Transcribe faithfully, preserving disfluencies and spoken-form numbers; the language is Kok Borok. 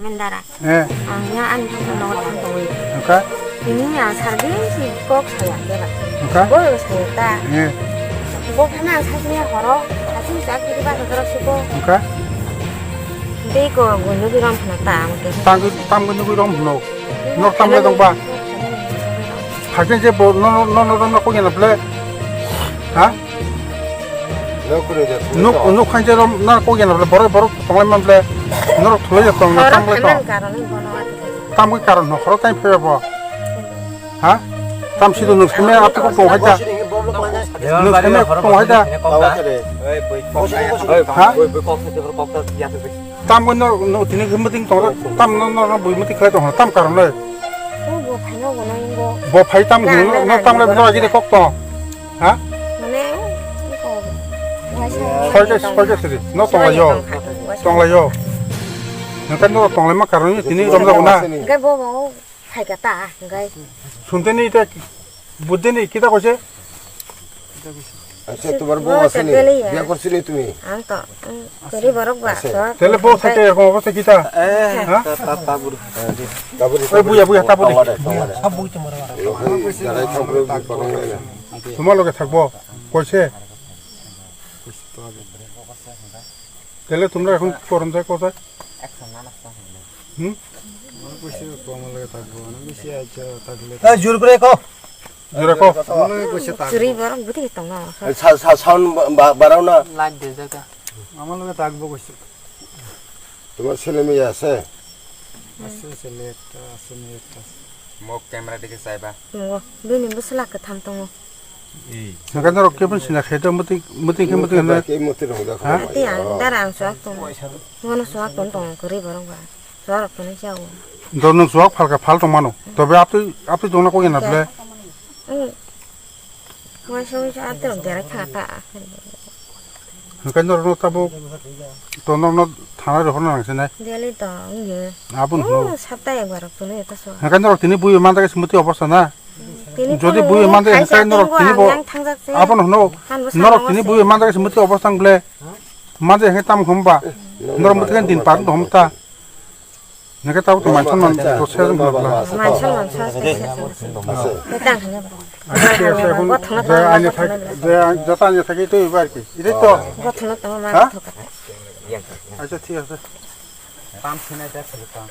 Mendara. Eh. Ang ya ani thangsa nogo thang tongwi. Oka. Tini ang sarbe si kok saya keba. Oka. Bo saya ta. Eh. Bo khana ang sasni horo. Asing sa kiri ba dorok siko. Oka. Dei ko gundu biram khana ta ang ke. Tang tang gundu biram khana. Nok tam le dong ba. Hakhe je bo no no no no ko gena ble. Ha? Nok kure de. Nuk nuk khan je rom na ko gena ble. Borok borok tonglai man ble. Norok thulai tong na tam le tong. Tam ko karon no khoro tai phe bo. Ha? Tam sido nuk seme ap ko tong hai da. Nuk seme tong hai da. Ha? Tam ko no no tini gum ting tong tam no no no bui muti khlai tong tam karon le. Bo phai no go no ingo. Bo phai tam no tam le no agi de kok to. Ha? Mane ko. Soja soja sidi. No tong lai yo. Tong lai yo. Nang kan no tong lai ma karon tini rom da na. Ga bo bo. Phaikha ta, hwnkhe. Sunteni ita, buddhini kita koise? Acha, tomar bo aseni, biya korsini tumi? Ang to, ang kwrwi borok ba, so. Tele bo thake, erkom obostha kita? Eh, ha? Ta, ta, ta buru. Oi, buya, buya, ta buru. Tongmare, tongmare. Jarai thangkre, parang lai na. Tomar loge thakbo, koise? Tele tomra ekhon korom jai kothai? Hmm? Jur kore ko. Jura ko. Churi borok bwtwi tongna. Sa sa sound barao na. Light de jaga. Ama loge tak bo gosi. Tomar sele meye ase? Ase sele ekta, ase meye ekta. Mok camera dikhe saiba. Tongo. Bini bwsla kwtham tongo. Nokha norok kebo sina khe to muti muti khe muti hwnwi. Ke muti rong da. Ha? Ati ang dara ang suak tong. Mono suak tong tong kwrwi borok ba. Suarok tong jao. Do nwng suak phalka phal tong mano. Tobe aptwi aptwi tongna kok yana ble. Waisa waisa ati rok dera kha ta. Hwnkhe norokno tabuk to norokno thana rohorna nang sinai. Delhi to wngya. Aboni hwnwi. Sapta ekbar rok phunwi ta so. Hwnkhe norok tini bui manda khe smuti obostha na. Tini jodi bui manda khe norok tini bo. Abono hwnwi. Norok tini bui manda khe smuti obostha ble. Manda khe tam khum ba. Norok muti khe din par hom ta. Nokhe tabuk to mansa man to sejong khna bla. Mansa man sa. Ani thak je ani thak to ibar ki. Ire to. Gothona tamo ma. Ha? Acha thik ase. Tam sinai ta khali tam.